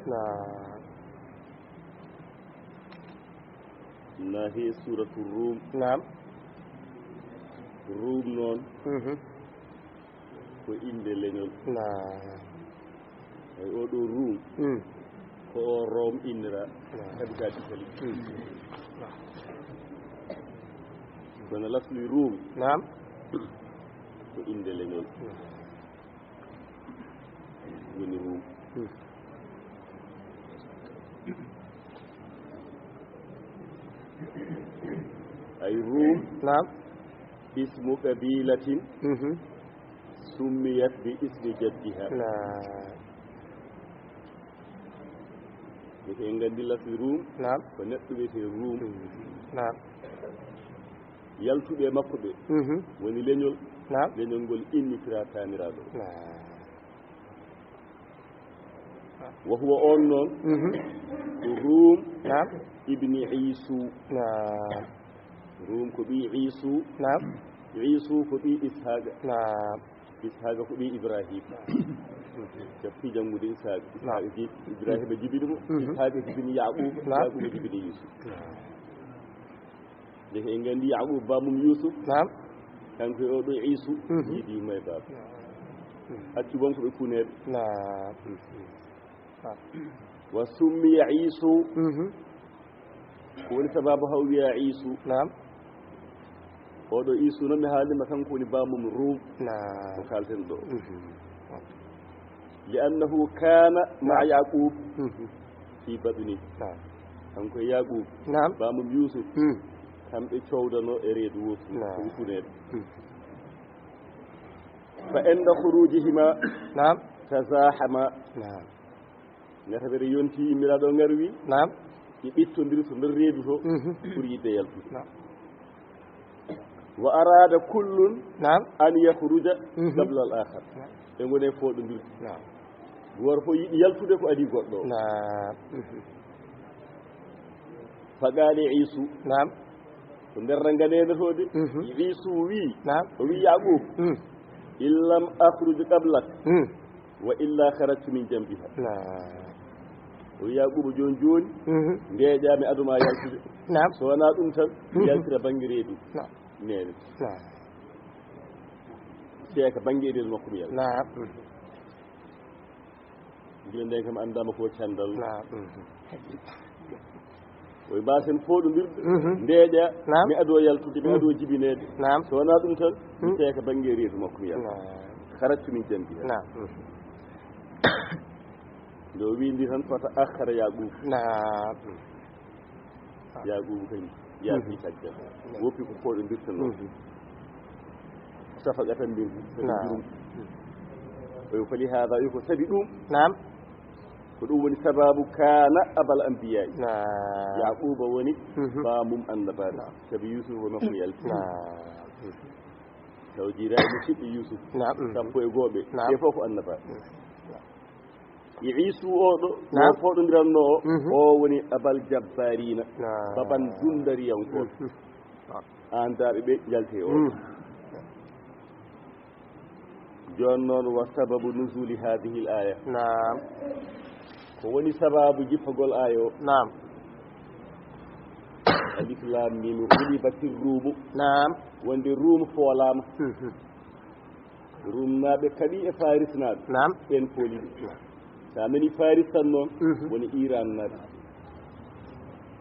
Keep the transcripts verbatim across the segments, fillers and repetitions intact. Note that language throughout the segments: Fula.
Naam. Nahi suuratu Ruum. Naam. Ruum noon, mhm, ko innde leñol. Naam. Eyi, oo ɗoo Ruum, mm, ko oo Room innira, naam, capitale Italie. Mm. Kono lasli Ruum, naam, ko innde leñol. Naam. Woni Ruum. Mm. Ay Ruum. Naam. Ismu qabilatin, mhm, summiyat bi ismi jaddiha. Naam. Ɓe en nganndi lasli Ruum. Naam. Ko neɗɗo wiyetee Ruum. Mm. Naam. Yaltuɓe e makko ɓe, mhm, woni leñol. Naam. Leñol ngol innitira Taaniraaɗo. Naam. Wa huwa, oon noon, mhm, ko Ruum, naam, ibni Iisu. Naam. Ruum ko ɓii Iisu. Naam. Iisu ko ɓii Ishaaqa. Naam. Ishaaqa ko ɓii Ibrahim. Naam. Cappi janngude Ishaaqa. Naam. Ishaaqa ji-, Ibrahima jibini mo. Mhm. Ishaaqa jibini Yaaquuba. Naam. Yaaquuba jibini Yuusuf. Naam. Nde en nganndi Yaaquuba baamum Yuusuf. Naam. Kanko e oo ɗoo Iisu, mhm, yiidi yumma e baaba. Naam. Accu bon ko ɓe kuneeɓe. Naam. Naam. Wa summiya Iisu. Mhm. Ko woni sababu haw wiya Iisu? Naam. Oo ɗoo Iisu noon mi haalima kanko woni baamum Ruum. Naam. Ko kaalten ɗoo. Mhm. Li annahu kaana ma'a, naam, Yaaquub, mhm, fi batni. Naam. Kanko e Yaaquub, naam, baamum Yuusuf, mm, kamɓe cowdano e reedu wootu. Naam. Ko ɓe kuneeɓe. Mm. Fa inda khurujihima, naam, tazahama. Naam. Ngata ɓe yonti yimmiraaɗo ngar wi. Naam. Ɓe ɓittondiri to nder reedu to, mhm, pour yidde yaltude. Naam. Wa arada kullun, naam, an yakhruja, mhm, qabla al akhar. Naam. Ɓe ngoni e fooɗondirde. Naam. Gooto fof yiɗi yaltude ko adii goɗɗo o. Naam. Mhm. Fa qaala Iisu. Naam. Ko nder rannganeende to de. Mhm. Iisu wii. Naam. O wii Yaaquub. Mm. In lam akhruj qablak. Mm. Wa illa kharajtu min janbiha. Naam. O wii Yaaquuba, jooni jooni, mhm, ndeeƴaa mi ado maa yaltude. Naam. So wonaa ɗum tan, mi, mhm, yaltira bannge reedu. Naam. Neene. Naam. Seeka bannge reedu makko mi yalta. Naam. Mhm. Gila ndeen kam anndaama ko canndal. Naam. Mhm. Oye mbaasen fooɗondirde, mhm, ndeeƴa, naam, mi adoo yaltude, mi, mhm, adoo jibineede. Naam. So wonaa ɗum tan, mi, mhm, seeka bannge reedu makko mi yalta. Naam. Kharajtu min janbiha. Naam. Mhm. Nde o wii ndi tan, fata akhara Yaaquub. Naam. Yaaquub kañ yaafi, mhm, caggal. Naam. Woppi ko fooɗondirta noon. Mhm. Safaqatan minhu. Naam. Oyo, fali haada, oyo, ko sabi ɗum. Naam. Ko ɗum woni sababu kaana abal anbiyaa'i. Naam. Yaaquuba woni, mhm, baamum annabaaɓe. Naam. Sabi Yuusuf ko makko yalti. Naam. Taw jiiraaɓe musidɓe Yuusuf. Naam. Sappo e gooɓe. Naam. Ɓe fof ko annabaaɓe. Naam. E Iisu oo ɗo, naam, mo fooɗondirannoo o, mhm, o woni abal jabbaariina. Naam. Baban dundariyankooɓe. Mhm. Aan daaɓe ɓe njaltee o. Mm. Jooni noon, wa sababu nuzuli haadihil aaya. Naam. Ko woni sababu jippagol aaya o? Naam. Alif laam miim, ghulibatir Ruumu. Naam. Wonde Ruum foolaama. Mhm. Ruumnaaɓe kaɓii e Faarisnaaɓe. Naam. Ɓeen pooli ɓe. Naam. So a nanii Faaris tan noon, mhm, woni Iiraan naaɓe.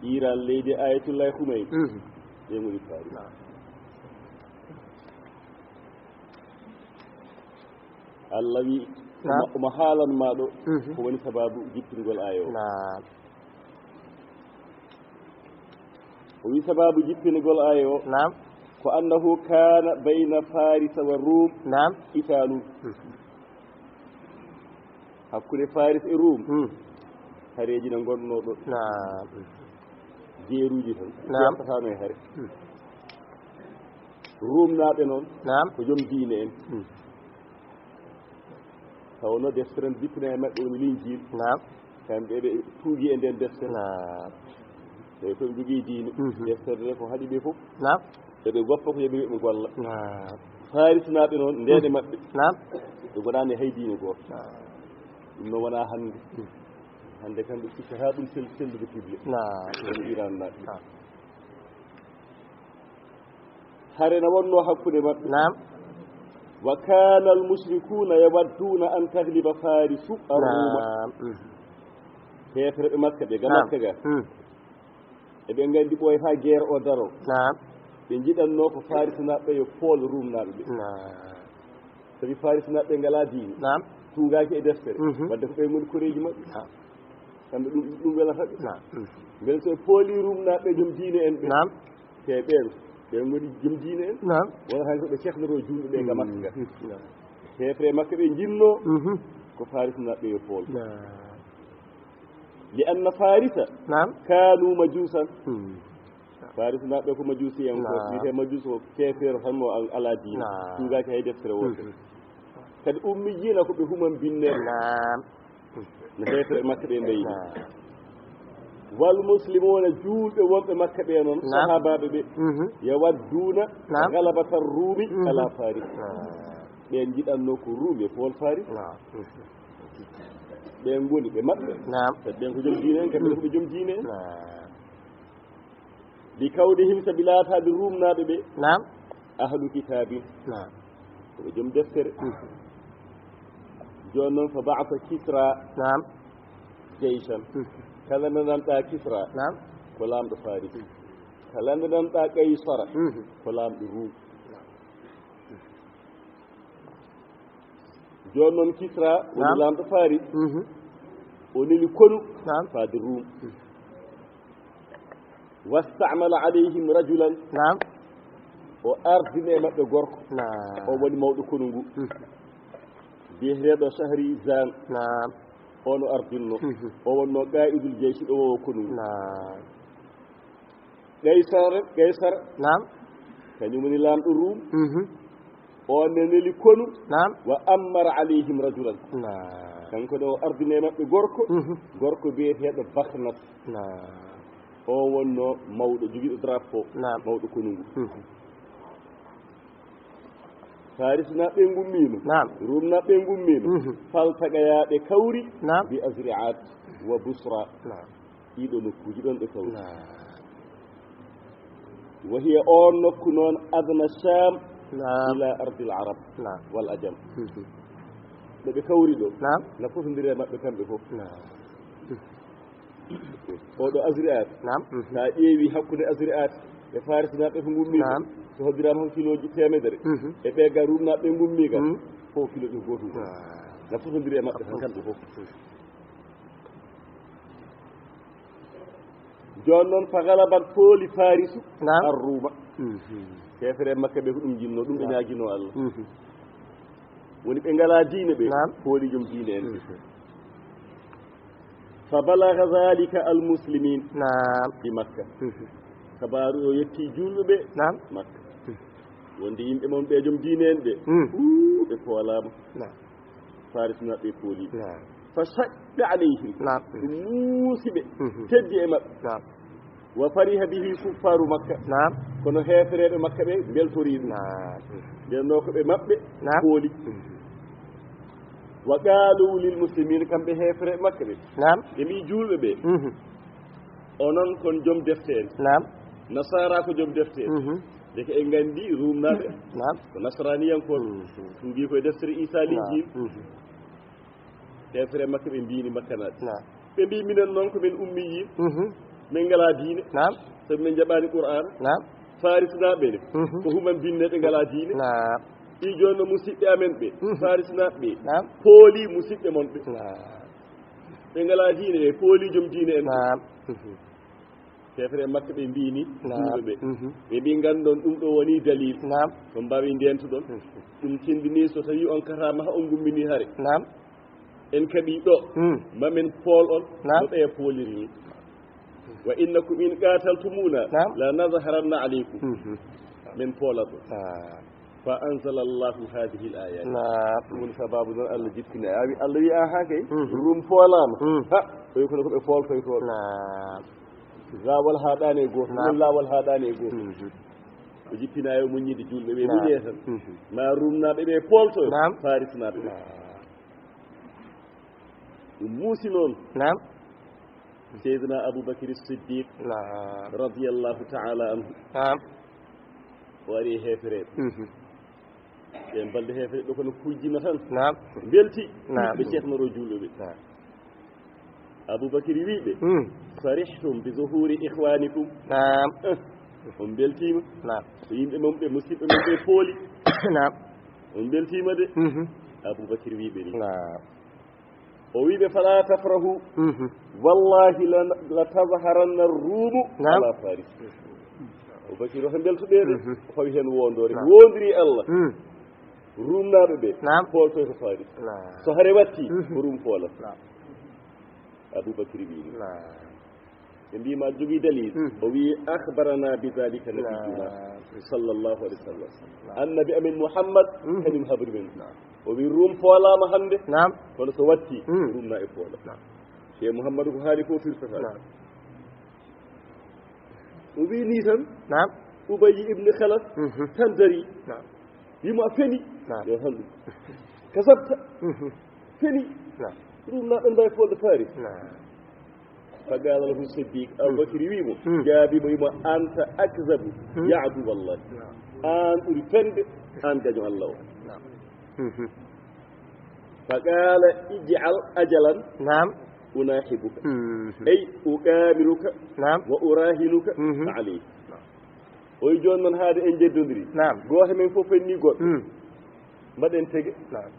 Iiraan, leydi Ayatullahi Khumeyni. Mhm. Ɓe ngoni Faaris. Naam. Allah wi, naam, omo, omo haalan maa ɗo, mhm, ko woni sababu jippingol aaya o. Naam. O wi sababu jippingol aaya o. Naam. Ko annahu kaana bayna Farisa wa Ruum. Naam. Qitaalun. Mhm. Hakkunde Faris e Ruum. Hmm. Hareeji ne ngonnoo ɗo. Naam. Jeeruuji tan. Naam. Jeertataano e hare. Hmm. Ruumnaaɓe noon. Naam. Ko joom diine en. Hmm. Tawnoo deftere nden jippinaa e maɓɓe woni Linjiil. Naam. Kamɓe ɓe tuugi e nden deftere. Naam. Ɓe fof njogii diine. Mhm. Deftere nde ko haɗi ɓe fof. Naam. Eɓe ngoppa ko heɓi ɓe golla. Naam. Faarisnaaɓe noon, ndeen e maɓɓe. Naam. Ɓe ngonaani hay diine gooto. Naam. Ɗum noon wonaa hannde. Mhm. Hannde kam ɓe sikka haa ɗum sel-, sellude kible. Naam. Ɗum Iran naɓɓe. Naam. Hare na wonno hakkunde maɓɓe. Naam. Wa kana al mushrikuna yawadduna an tagliba Farisu ar-Ruma. Naam. Mm. Heefereɓe Makka ɓe ga Naam. Makka ga. Mm. Eɓe nganndi ɓooy haa geer o daro. Naam. Ɓe njiɗanno ko Farisinaaɓe yo pool Rumnaaɓe ɓe. Naam. Sabi Farisinaaɓe ngalaa diine. Naam. Tuugaaki e deftere. Mhm. Wadde ko ɓe ngoni koreeji maɓɓe. Naam. Kamɓe ɗum, ɗum welata ɓe. Naam. Mhm. Mbele so ɓe pooli Rumnaaɓe joom diine en ɓe. Naam. Te ɓeen, ɓe ngoni joom diine en. Naam. Wona tan ko ɓe ceknoro juulɓe ɓe ga Makka ga. Mhm. Naam. Heefere Makka ɓe njinnoo Mhm. ko Farisinaaɓe yo pool. Naam. Li anna Farisa Naam. kanu majusan. Hmm. Farisinaaɓe ko majusi en ko Naam. wiyetee majusi ko keefeero tan mo al-, alaa diine. Naam. Tuugaaki hay deftere wootere. Hmm. Kadi ummiyiina ko ɓe human binneeɓe. Naam. No heefere Makka ɓe mbayi. Naam. Wal muslimuuna juulɓe wonɓe Makka ɓe noon, Naam. sahaabaaɓe ɓe, Mhm. yawadduuna Naam. galabata Ruumi Mhm. ala Faris. Naam. Ɓe njiɗanno ko Ruumi e pool Faris. Naam. Mhm. Ɓe ngoni ɓe maɓɓe. Naam. Kadi ɓen ko joom diine en, kamɓe ko ɓe joom diine en. Naam. Bi kawnihim sabi laataade Rumnaaɓe ɓe. Naam. Ahlu kitaabin. Naam. Ko ɓe joom deftere. Mhm. Jooni noon fa ba'asa Kisra Naam. jaysan. Mhm. Kala nde nanɗaa Kisra Naam. ko laamɗo Faris. Mhm. Kala nde nanɗaa Kaysara Mhm. ko laamɗo Rum. Jooni noon Kisra woni Naam. laamɗo Faris. Mhm. O neli konu Naam. faade Rum. Mhm. Wastamala alayhim rajulan. Naam. O ardini e maɓɓe gorko. Naam. O woni mawɗo konu ngu. Mhm. Biyeteeɗo Sahri Zan. Naam. On o ardinno. Mhm. O wonno qaa'idul jaysi ɗo wowo konu ngu. Naam. Qaysar, Qaysar. Naam. Kañum woni laamɗo Rum. Mhm. On ne neli konu. Naam. Wa ammara alayhim rajulan. Naam. Kanko ne o ardini e maɓɓe gorko. Mhm. Gorko biyeteeɗo Baknas. Naam. O wonno mawɗo jogiiɗo drapeau. Naam. Mawɗo konu ngu. Mhm. Farisinaaɓe ngummiima. Naam. Rumnaaɓe ngummiima. Mhm. Faltaqayaa ɓe kawri. Naam. Bi Azri'at wa Busra. Naam. Ɗiɗo nokkuuji ɗoon ɓe kawri. Naam. Wa hiya oon nokku noon adna Sham Naam. ila ardil Arab Naam. wal Ajam. Mhm. Ɗo ɓe kawri ɗo. Naam. Na fotondiri e maɓɓe kamɓe fof. Naam. Oɗo Azri'at. Naam. Mhm. Sa ƴeewi hakkunde Azri'at e Farisinaaɓe ko ngummiiɓe. Naam. So hoddiraama ko kilooji teemedere. Mhm. E ɓe ga Rumnaaɓe ngummiiga. Mhm. Fof kilooji ko gootum. Naam. Na fotondiri e maɓɓe tan kamɓe fof. Mhm. Jooni noon, fa galabat pooli Farisu Naam. Ar-Ruma. Mhm. Heefere Makka ɓe ko ɗum jinnoo, ɗum ɓe Naam. ñaaginoo Allah. Mhm. Woni ɓe ngalaa diine ɓe, Naam. pooli joom diine en ɓe. Mhm. Fa balaga zalika al-muslimin Naam. bi Makka. Mhm. Kabaaru o yetti juulɓe ɓe Naam. Makka. Mhm. Wonde yimɓe mon ɓe joom diine en ɓe, Mhm. fuu ɓe poolaama. Naam. Farisinaaɓe pooli. Naam. Fa shaqqa alayhim. Naam. Ɗum muusi ɓe, Mhm. teddi e maɓɓe. Naam. Wa fariha bihi kuffaaru Makka. Naam. Kono heefereeɓe Makka ɓe mbeltorii ɗum. Naam. Ndennoo ko ɓe maɓɓe Naam. pooli. Mhm. Wa qaalu lil muslimiin, kamɓe heefereeɓe Makka ɓe. Naam. Ɓe mbii juulɓe ɓe. Mhm. Onon kon joom defte en. Naam. Nasaara ko joom defte en. Mhm. Ndeke en nganndi Rumnaaɓe Naam. ko nasraaniyankooɓe. Mhm. Tuugii koye deftere Iisaa Naam. Linjiil. Mhm. Heefere Makka ɓe mbiini Makkanaaɓe. Naam. Ɓe mbii minen noon ko min ummiyiin. Mhm. Min ngalaa diine. Naam. Sabi min njaɓaani Qur'aana. Naam. Farisinaaɓe ne. Mhm. Ko human binne ɓe ngalaa diine. Naam. Ɗi jooni no musiɓɓe amen ɓe. Mhm. Farisinaaɓe ɓe. Naam. Pooli musiɓɓe mon ɓe. Naam. Ɓe ngalaa diine ɓe pooli joom diine en. Naam. Mhm. Heefere Makka ɓe mbiini Naam. juulɓe ɓe. Mhm. Ɓe mbii nganndon ɗum ɗo woni dalil. Naam. Ko mbaawi ndeentuɗon. Mhm. Ɗum tindini so tawi on karaama haa on ngumminii hare. Naam. En kaɓii ɗo. Hmm. Ma min pool on Naam. no ɓe pooliri ni. Wa innakum in qataltumuna Naam. la nazharanna alaykum. Mhm. Min poolat on. Ah. Fa anzala Allahu hadhihi al-ayat. Naam. Ɗum woni sababu noon Allah jippini. A wi-, Allah wi, "Aha kay, Mhm. Rum poolaama." Hmm. Ha, o wi kono ko ɓe pooltoytoo. Naam. Laawol haaɗaani e gooto. Naam. Ɗum laawol haaɗaani e gooto. Mhm. O jippinaa yo muññinde juulɓe ɓe Naam. muñee tan. Mhm. Ma Rumnaaɓe ɓe poolto, Naam. Farisinaaɓe ɓe. Naam. Ɗum muusi noon. Naam. Seydina Abubakar Siddiq, naam, radiyallahu ta'ala anhu, naam, o ari e heefereɓe. Mhm. Ɓe mbalde heefereɓe kono kujjina tan. Naam. Belti. Naam. Ɓe ceetnoro juulɓe ɓe. Naam. Abubakar wiɓe, hmm, "Farihtum bi zuhuri ikhwanikum." Naam. Eh, on beltima. Naam. Ko yimɓe mon ɓe, musidɓe mon ɓe pooli. Naam. On beltima de. Mhm. Abubakar wiɓe ni. Naam. O wiɓe, "Fala tafrahu. Mhm. Wallahi la, la tazharanna Rumu, naam, ala Faris." O Bakir o beltuɓe de, mhm, o fawi hen wondore. Naam. Wondiri Allah. Mm. Rumnaɓe ɓe, naam, pooltoy ko Faris. Naam. So hare watti, mhm, ko Rum poolat. Naam. Abubakar wi. Naam. Ɓe mbima jogui dalil. Mm. O wi, "Akhbarana bi dhalika nabiyuna, naam, sallallahu alaihi wasallam." Naam. Annabi amin Muhammad, mhm, kañum habri men. Naam. O wi, "Rum poolama hande." Naam. Kono so watti, mm, Rum na e poola. Naam. Te Muhammadu ko haali ko firtata. Naam. O wi ni tan. Naam. Ubayy ibn Khalaf, mhm, tan dari. Naam. Wimo a feni. Naam. Yo handu. Kasabta. Mhm. Feni. Naam. Ɗum na ɗon mbay folde Faris. Naam. Faqala lahu Siddiq, Abubakar wimo, hmm, jaabi mo wimo, "Anta akzabu, hmm, ya adu wallah." Naam. An ɓuri fende, an gaño Allah o. Naam. Mhm. Faqala, "Ij'al ajalan, naam, unahibuka." Mhm. Ay, uqamiruka, naam, wa urahinuka, mhm, alayhi. Naam. O wi, "Joni noon, haade en jeddodiri. Naam. Gooto men fof fenni goɗɗo. Mm. Mbaɗen tege." Naam.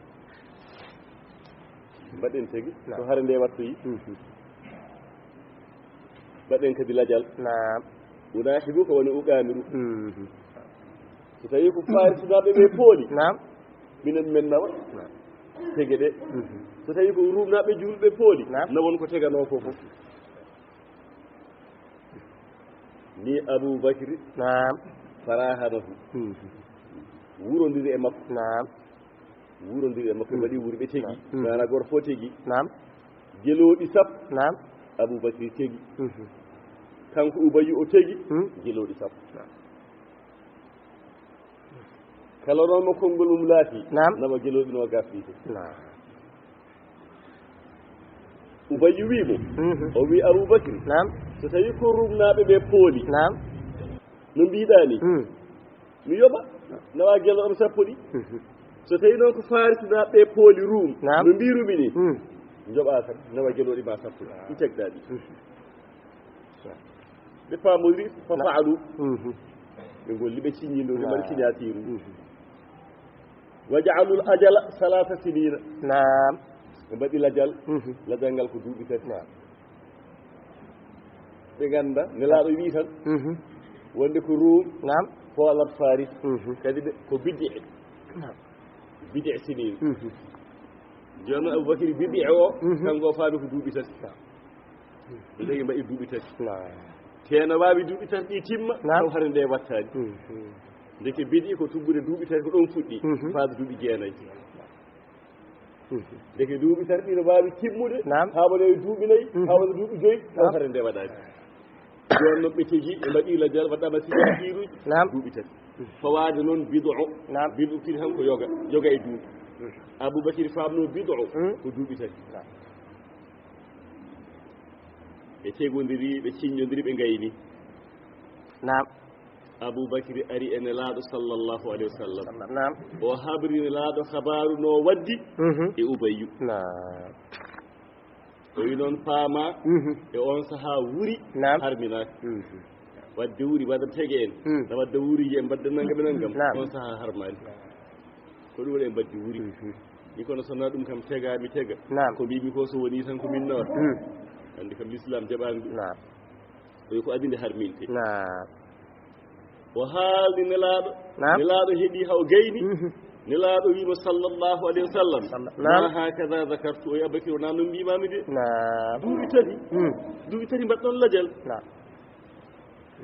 Mbaɗen tege. Naam. So hare nde wattoyi. Mhm. Mbaɗen kadi lajal. Naam. Unahibuka woni uqamiru. Mhm. So tawi ko Faris sukaɓe ɓe pooli. Naam. Minen men nawa. Naam. Tege ɗe. Mhm. So tawi ko Rum naɓe julɓe pooli. Naam. Nawon ko tegano ko fof. Ni Abu Bakri. Naam. Farahanahu. Mhm. Wurodiri e makko. Naam. Wurodiri e makko, hmm, waɗi wuri ɓe tegi. Naam. Hmm. Maana goto fof tegi. Naam. Gelooɗi sappo. Naam. Abu Bakri tegi. Mhm. Kanko Ubayyu o tegi. Hmm. Gelooɗi sappo. Naam. Kala noon mo konngol mum laati, naam, nawa gelooɗi noogaas ɗi fof. Naam. Ubayyu wii mo, mhm, o wii Abubakri, naam, so tawii ko Rumnaaɓe ɓe pooli, naam, no mbiiɗaa ni, mm, mi yoɓa, nawa gelooɗi am sappo ɗi. Mhm. So tawii noon ko Farisinaaɓe ɓe pooli Rum, naam, no mbiirumi ni, mm, njoɓaa kam, nawa gelooɗi ma sappo ɗi, ɗi cagɗaa ɗi. Mhm. Ɓe paamodiri, fa fa'alu. Mhm. Ɓe ngolli, ɓe signindori, ɓe mbaɗi, naam, signature. Mhm. Wa ja'alul ajala salasa sinina. Naam. Ɓe mbaɗi lajal. Mhm. Lajal ngal ko duuɓi tati. Naam. Ɓe ngannda, Nelaaɗo wii tan, mhm, wonde ko Rum, naam, foolat Faris. Mhm. Kadi ɓe, ko bid'e. Naam. Bid'e sinina. Mhm. Jooni noon Abubakri bid'e o, mhm, kanko o faami ko duuɓi tati. Naam. Ɓe tawi mbaɗi duuɓi tati. Naam. Te no waawi duuɓi tati ɗi timma, naam, taw hare nde wattaani. Mhm. Ndeke bid'i ko tuggude duuɓi tati ko ɗon fuɗɗi, mhm, faade duuɓi jeenayi. Mhm. Ndeke duuɓi tati ɗi no waawi timmude, naam, haa waɗa e duuɓi nayi, mhm, haa waɗa duuɓi joyi, taw, naam, hare nde waɗaani. Jooni noon ɓe tegi, ɓe mbaɗi lajal, waɗaama signature uji, naam, duuɓi tati. Fawaade noon bid'u, naam, bid'u kadi tan ko yoga, yoga e duuɓi. Mhm. Abubakri faamno bid'u, mm, ko duuɓi tati. Naam. Ɓe tegondiri, ɓe ciññondiri, ɓe ngayni. Naam. Abubakri ari e Nelaaɗo sallallahu alayhi wa sallam. Naam. O habri Nelaaɗo habaaru no waddi, mhm, e Ubayyu. Naam. O wi noon faama, mhm, e on sahaa wuri, naam, harminaaka. Mhm. Wadde wuri, wadde tege en. Mm. Na wadde wuri, en mbadda nangam e nangam. Naam. On sahaa harmaani. Ko ɗum woni en mbaddi wuri. Mhm. Ni kono so na ɗum kam tega, mi tega. Naam. Ko mbimi ko so woni tan ko min nawata. Mm. Anndi kam l'islam jaɓaani ɗum. Naam. Ko yo ko adii nde harminte. Naam. O haalni Nelaaɗo. Naam. Nelaaɗo heɗi haa o gayni. Mhm. Nelaaɗo wiimo sallallahu alayhi wa sallam. Salla-, naam. Ma hakada zakartu, o wi Abubakri, wonaa noon mbiimaami de. Naam. Duuɓi tati. Mm. Duuɓi tati mbaɗɗon lajal. Naam.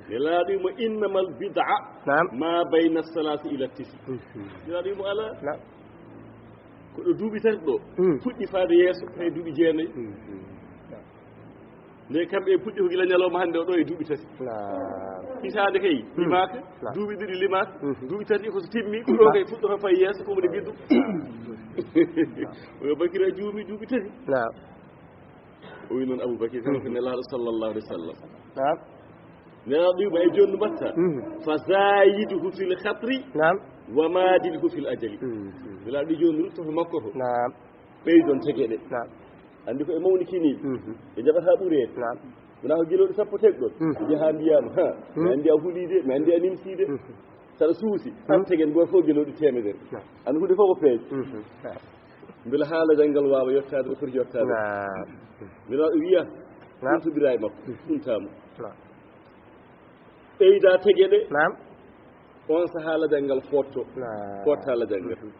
Nelaaɗo wiimo, "Innamal bid'a, naam, ma bayna salasi ila tisi." Mhm. Nelaaɗo wiimo, "Alaa." Naam. Ko ɗo duuɓi tati ɗo. Mm. Fuɗɗi faade yeeso, tawi duuɓi jeenayi. Mhm. Nde kamɓe e puɗɗi ko gila ñalawma hannde o ɗo e duuɓi tati. Naam. Hitaande kay, mm, limaaka, naam, duuɓi ɗiɗi limaaka, mhm, duuɓi tati ko so timmi, ko ɗo, naam, kay fuɗɗoto fayi yeeso, ko woni bid'u. Naam. O wi Abubakri a juumi, duuɓi tati. Naam. O wi noon Abubakir kanko Nelaaɗo sallallahu alaihi wasallam. Naam. Nelaaɗo wi mo e jonnu mbatta. Mhm. Fa zayiduhu fil khatri. Naam. Wa madilhu fil ajali. Mhm. Nelaaɗo wi jonnu to makko to. Naam. Ɓeydon tege ɗe. Naam. Anndi ko e mawni kini. Mhm. Ɓe jaɓata ɓureede. Naam. Wona ko gelooɗi sappo tegɗon. Mhm. Ɓe jaha mbiyaama, ha, mi anndi a hulii de, mi anndi a nimsii de. Mhm. Saɗa suusi, tan tegen gooto fof gelooɗi teemedere. Naam. Anndi huunde fof ko peeje. Mhm. Naam. Mbela haala janngal waawa yottaade ɗo foti yottaade. Naam. Mbela o wiya, naam, ɗum to biraay makko, ɗum taamu. Naam. Ɓeyda tege ɗe. Naam. On sahaa lajal ngal footto. Naam. Footta lajal ngal. Mhm.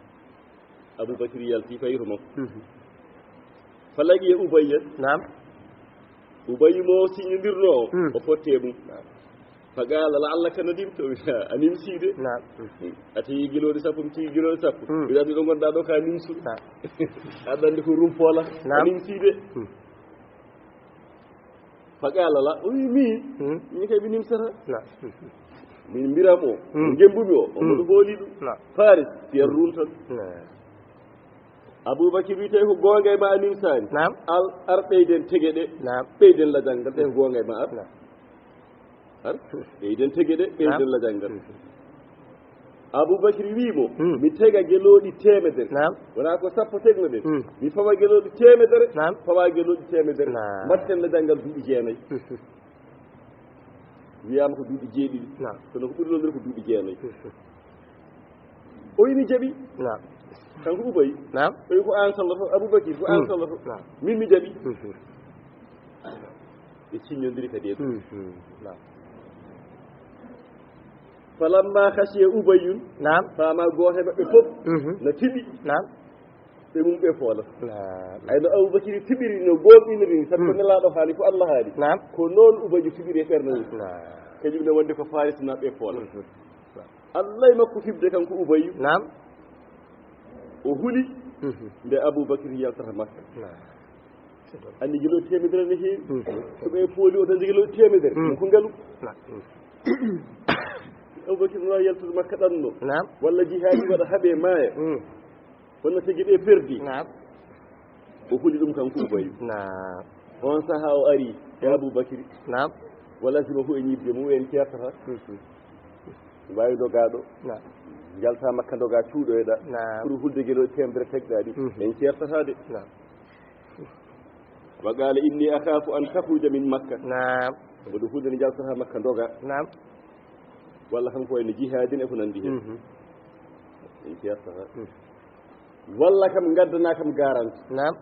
Abubakir yalti fayi to makko. Mhm. Fa laqiya Ubayya. Naam. Ubayyu mo siñondirnoo o, mm, o fotti e mum. Naam. Fa qaala la'allaka nadimta, o wiya, a nimsii de. Naam. A tawi gelooɗi sappo, mi tawi gelooɗi sappo. Mm. Wiya, ɗo ngonɗaa ɗo ka nimsu. Naam. Aɗa anndi ko rumpoola. Naam. A nimsii de. Mm. Fa qaala la, o wi mi, mm, min kay mi nimsata. Naam. Min mbiram o, mm, ngembumi o, o, mm, mboɗo hooli ɗum. Naam. Faris, fiyat, mm, rum tan. Naam. Abubakir wi, tawi ko goonga e ma a nimsaani. Naam. Al, ar ɓeyden tege ɗe. Naam. Ɓeyden lajal ngal, tawi ko goonga e ma ar. Naam. Ar, ɓeyden tege ɗe, ɓeyden, naam, lajal ngal. Mm. Abubakir wi mo, mm, mi tega gelooɗi teemedere. Naam. Wona ko sappo tegno ɗen. Mm. Mi fawa gelooɗi teemedere, naam, fawa gelooɗi teemedere. Naam. Mbatten lajal ngal duuɓi jeenayi. Mm. Wiyaama ko duuɓi jeeɗiɗi. Naam. Kono ko ɓuri lollude ko duuɓi jeenayi. Mm. O wi mi jaɓi. Naam. Kanko Ubay. Naam. O wi ko aan salloto, Abubakir, ko aan, mm, salloto. Naam. Min mi jaɓi. Mm. Ɓe siññondiri kadi e ɗum. Mm, mm. Naam. Falamma khashiya Ubayyun. Naam. Faama gooto e maɓɓe fof, mhm, na tiɓi. Naam. Ɓe mum ɓe foola. Naam. Ay no Abubakir tiɓiri, no gooŋɗiniri, sabu ko, mm, Nelaaɗo haali, ko Allah haali. Naam. Ko noon Ubayyu tiɓiri e ɓernde mum. Naam. Kañum ne wonde ko Faris na ɓe foola. Mhm. Allah e makko fiɓde kanko Ubayyu. Naam. O huli, mhm, nde Abubakir yaltata Makka. Naam. Anndi gelooɗi teemedere ne heewi. Mhm. So ɓe pooli o tan gelooɗi teemedere. Mhm. Ɗum ko ngalu. Naam. Abubakir no yaltude Makka ɗanno. Naam. Walla jihaadi waɗa haɓe maaya. Mhm. Wonna tigi ɗe perdi. Naam. O huli ɗum kanko Ubayyu. Naam. On sahaa o ari e, mm, Abubakir. Naam. Walla sima hu e ñiiɓde mum en ceertata. Mhm. Waawi dogaaɗo. Naam. Njalta Makka doga cuuɗoyɗa. Naam. Pour hulde gelooɗi teemedere tegɗaaɗi. Mhm. En ceertata de. Naam. Wa qaala inni akhaafu an takhruja min Makka. Naam. Mboɗo hulde nde njaltata Makka doga. Naam. Walla kanko wayno jihaadin e ko nanndi heen. Mhm. En ceertata. Mhm. Walla kam ngaddana kam garanti. Naam.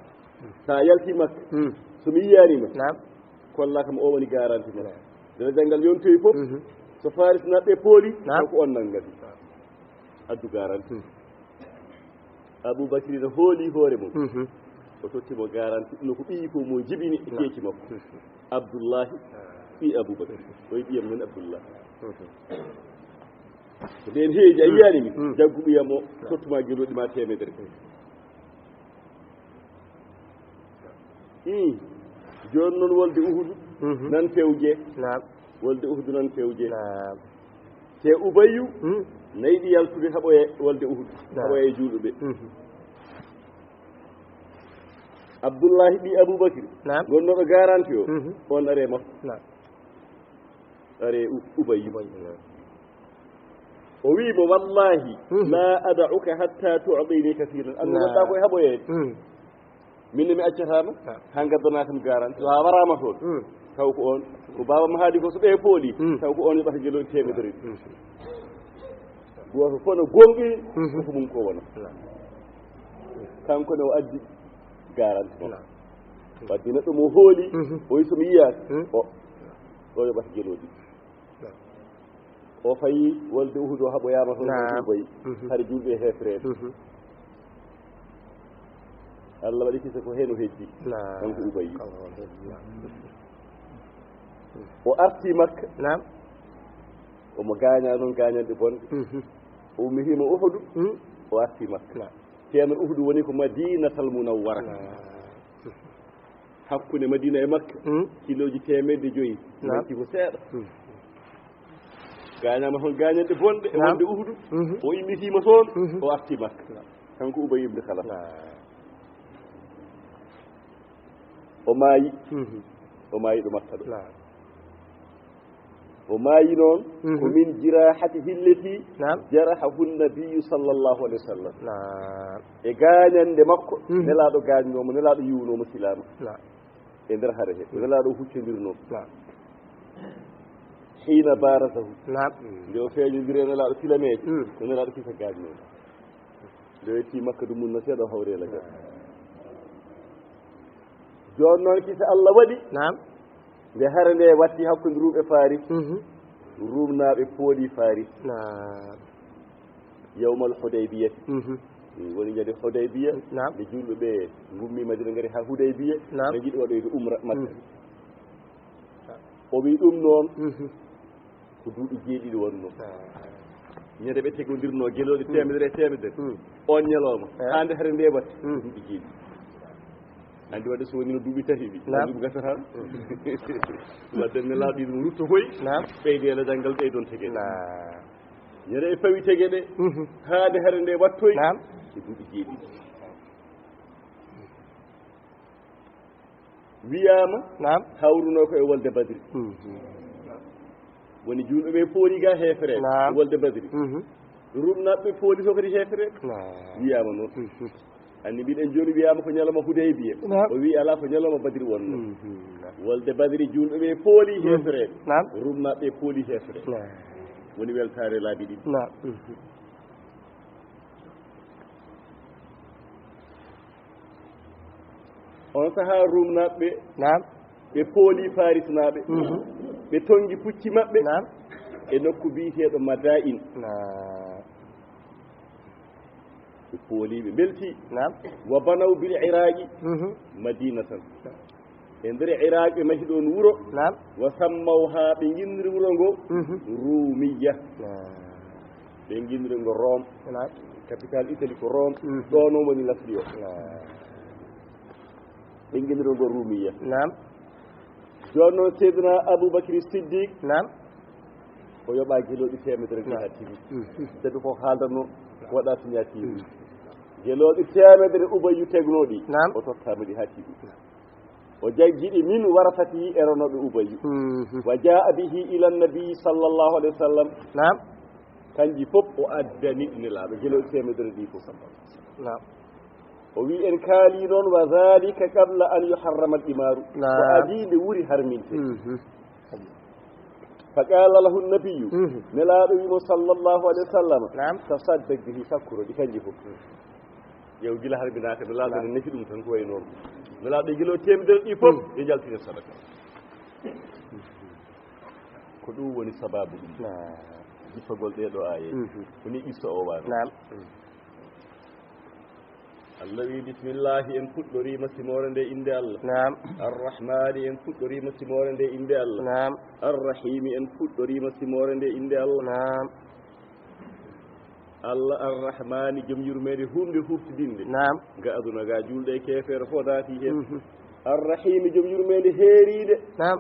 So a yalti Makka, mm, so mi yiyaani ma, naam, kolla kam o woni garanti ma. Naam. Nde janngal yontoyi fof, mhm, so Faris naɓɓe pooli, naam, kanko on nanngati. Addu garanti. Mm. Abubakri no hooli hoore mum. Mhm. O totti mo garanti, no ko ɓiyi ko mo jibini e, naam, keeci makko. Mhm. Abdullahi, naam, ɓii Abubakri. Mhm. O wi ɓiyam men Abdullahi. Mhm. Ko nden heeji a, mm, yiyaani mi, mm, jaggu ɓiyam o, naam, tottuma gelooɗi ma teemedere. Mm. Mm. Jooni noon wolde Uhudu, mhm, nan fewje. Naam. Wolde Uhudu nan fewje. Naam. Te Ubayyu, mm, na yiɗi yaltude haɓoya wolde Uhudu, naam, haɓoya e juuluɓe. Mhm. Abdullahi ɓii Abubakri, naam, wonnooɗo garanti o, mhm, on are makko. Naam. Are U-, Ubayyu. Ubayyu, naam. O wi mo, wallahi, mhm, la ada'uka hatta tu'tini kathiran. An, naam, wonɗa ko e haɓoyeede. Mm. Min ne mi accata ma, naam, haa ngaddana kam garanti. So a waraama toon, mm, taw ko on, ko baaba ma haali ko so ɓe pooli, mm, taw ko on yoɓata gelooɗi teemedere. Mm. Gooto fof no gonɗi, mhm, ko mum ko wona. Naam. Kanko ne o addi garanti makko. Naam. Wadde neɗɗo mo hooli, mhm, o wi so mi yiyaaki, mm, o, o yoɓata gelooɗi. Naam. O fayi wolde Uhudu o haɓoyaama toon, naam, kanko Ubayyu. Mhm. Hari juulɓe e heefereede. Mhm. Allah waɗi kisa ko heen o heddi. Naam. Kanko Ubayyu. Kanko o heddi, naam. O arti Makka. Naam. Omo gaañaa noon gaañanɗe bonɗe. Mhm. O ummitiima Uhudu, mm, o arti Makka. Naam. Ceerno Uhudu woni ko Madinatal Munawwara. Naam. Hakkunde Madina e Makka, mm, kilooji teemedde joyi, naam, manki ko seeɗa. Mm. Gaañaama toon gaañanɗe bonɗe, e, naam, wonde Uhudu, mhm, o immitiima toon, mhm, o arti Makka. Naam. Kanko Ubay ibn Khalaf. Naam. O maayi. Mhm. O maayi ɗo Makka ɗo. Naam. O maayi noon, mhm, ko min jirahatihi allati, naam, jarahahu nabiyyu sallallahu alayhi wa sallam. Naam. E gaañande makko, mhm, Nelaaɗo gaañnoo mo, Nelaaɗo yiwunoo mo, silaama. Naam. E nder hare he, mhm, Nelaaɗo huccondirnoo. Naam. Hiina baarazahu. Naam. Nde o feeñondiri e Nelaaɗo filameeje, mhm, ko Nelaaɗo kisa gaañnoo mo. Nde o yettii Makka, ɗum mun no seeɗa o hawri e laggal. Jooni noon, kisa Allah waɗi. Naam. Nde hare nde watti hakkunde Ruum e Faris, mhm, Ruumnaaɓe pooli Faris. Naam. Yawmal Hudaybiyati. Mhm. Ɗum woni ñande Hudaybiya. Naam. Nde juulɓe ɓe ngummi Madina, ngari haa Hudaybiya. Naam. Ɓe njiɗi waɗoyde umra Makka. Mhm. O wi ɗum noon, mhm, ko duuɓi jeeɗiɗi wonnoo. Ah. Ñande ɓe tegondirnoo gelooɗi, hmm, teemedere e teemedere. Hmm. Oon ñalawma, eh, haa nde hare nde waɗi, hmm, duuɓi jeeɗiɗi. Anndi waɗde so wonino duuɓi tati ɗi, naam, duuɓi gasata. Hmm. Waɗde Nelaaɗo ɗum ruttokoy, naam, ɓeydeende danngal ɓeydon tege. Naam. Ñande ɓe pawi tege ɗe, mhm, haa nde hare nde waɗtoy, naam, ko duuɓi jeeɗiɗi. Wiyaama, naam, hawrunoo ko e wolde Badri. Mhm. Woni juulɓe ɓe pooli ga heefereɓe, naam, wolde Badri. Mhm. Ruumnaaɓe ɓe pooli to kadi heefereɓe. Naam. Wiyaama noon. Mhm. Anndi mbiɗen jooni wiyaama ko ñalawma Hudaybiya. Naam. O wi alaa, ko ñalawma Badri wonnoo. Mhm. Wolde Badri juulɓe ɓe pooli, mhm, heefereɓe. Naam. Ruumnaaɓe ɓe pooli heefereɓe. Naam. Woni weltaare laabi ɗiɗi. Naam. Mhm. On sahaa Ruumnaaɓe ɓe, naam, ɓe pooli Farisnaaɓe, mhm, ɓe tonngi pucci maɓɓe, naam, e nokku biyeteeɗo Madain. Naam. Ɓe pooli, ɓe mbelti. Naam. Wa banaw bil Iraqi, mhm, madinatan. E nder Iraq ɓe mahi ɗoon wuro. Naam. Wa sammawha, ɓe nginniri wuro ngo, mhm, Rumiya. Naam. Ɓe nginniri ngo Rome. Naam. Capital Italie ko Rome. Mhm. Ɗo noon woni lasli o. Naam. Ɓe nginniri ngo Rumiya. Naam. Jooni noon Seydina Aboubacry Siddiq. Naam. O yoɓaa gelooɗi teemedere ɗi, naam, haa tiiɗi. Mhm. Sabi ko haaldanoo ko waɗa signature. Mhm. Gelooɗi teemedere Ubayyu tegnooɗi. Naam. O tottaama ɗi haa tiiɗi. O jaggi ɗi min warasatihi e ronooɓe Ubayyu. Mhm. Wa jaa bihi ila nabi sallallahu alayhi wa sallam. Naam. Kanji fof o addani Nelaaɗo, gelooɗi teemedere ɗi fof. Naam. O wi en kaali noon, wa dhalika qabla an yuharrama al-imaaru. Naam. Ko adii nde wuri harminte. Mhm. Fa qala lahu nabiyyu, mhm, Nelaaɗo wi mo sallallahu alayhi wa sallam, naam, tasaddaq bihi, sakkuro ɗi kanji fof. Ƴeew gila harminaaka, Nelaaɗo, naam, ne nafi ɗum tan ko wayi noon. Nelaaɗo gila o teemedere ɗi fof, mhm, ɓe njaltina sadaka. Ko ɗum woni sababu ɗum. Naam. Jippagol ɗee ɗoo aaye. Mhm. Ko ni qissa o waano. Naam. Allah wi, bismillahi, en puɗɗoriima simoore nde innde Allah. Naam. Arrahmani, en puɗɗoriima simoore nde innde Allah. Naam. Arrahimi, en puɗɗoriima simoore nde innde Allah. Naam. Allah Arrahmani, joom yurmeende huunde huuftidinde. Naam. Ga aduna ga, juulɗo e keefeero fof naati heen. Mhm. Arrahimi, joom yurmeende heeriinde. Naam.